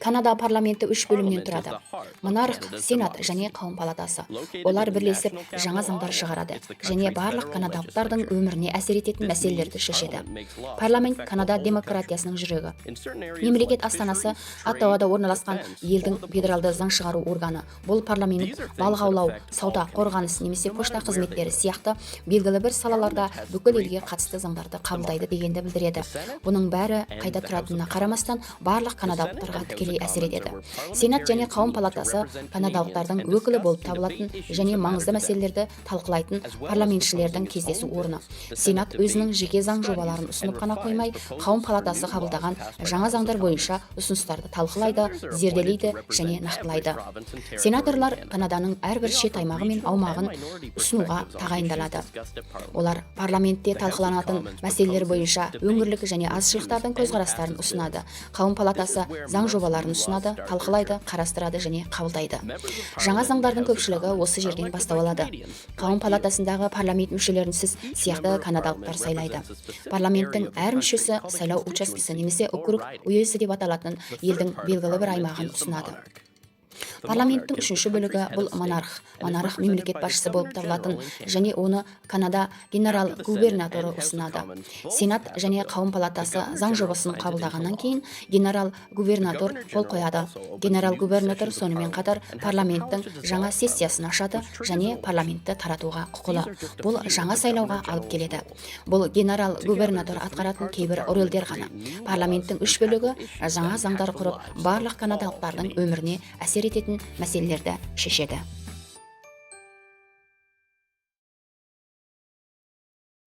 Канада парламенті үш бөлімнен тұрады: монарх, сенат және қауым палатасы. Олар бірлесіп жаңа заңдар шығарады және барлық канадалықтардың өміріне әсер ететін мәселелерді шешеді. Парламент — Канада демократиясының жүрегі. Мемлекет астанасы Оттавада орналасқан елдің федералды заң шығару органы. Бұл парламент балық аулау, сауда, қорғаныс немесе пошта қызметтері сияқты белгілі бір салаларда бүкіл елге қатысты заңдарды қабылдайды дегенді білдіреді. Бұның бәрі қайда тұратынына қарамастан, барлық канадалықтарға тікелей әсер етеді. Сенат және қауым палатасы канадалықтардың өкілі болып табылатын және маңызды мәселелерді талқылайтын парламентшілердің кездесу орны. Сенат өзінің жеке заң жобаларын ұсынып қана қоймай, қауым палатасы қабылдаған жаңа заңдар бойынша ұсыныстарды талқылайды, зерделейді және нақтылайды. Сенаторлар Канаданың әрбір шет аймағы мен аумағын ұсынуға тағайындалады. Олар парламентте талқыланатын мәселелер бойынша өңірлік және азшылықтардың көзқарастарын ұсынады. Қауым палатасы заң жобаларын ұсынады, талқылайды, қарастырады және қабылдайды. Жаңа заңдардың көпшілігі осы жерден бастау алады. Қауым палатасындағы парламент мүшелерін сіз сияқты канадалықтар сайлайды. Парламенттің әр мүшесі сайлау учаскесі немесе округ, уезі деп аталатын елдің белгілі бір аймағын ұсынады. Парламенттің үшінші бөлігі — бұл монарх. Монарх мемлекет басшысы болып табылатын және оны Канада генерал-губернаторы ұсынады. Сенат және қауым палатасы заң жобасын қабылдағаннан кейін, генерал-губернатор қол қояды. Генерал-губернатор сонымен қатар парламенттің жаңа сессиясын ашады және парламентті таратуға құқылы. Бұл жаңа сайлауға алып келеді. Бұл генерал-губернатор атқаратын кейбір рөлдер ғана. Парламенттің үш бөлігі жаңа заңдар құрып, барлық канадалықтардың өміріне әсер ететін мәселелерді шешеді.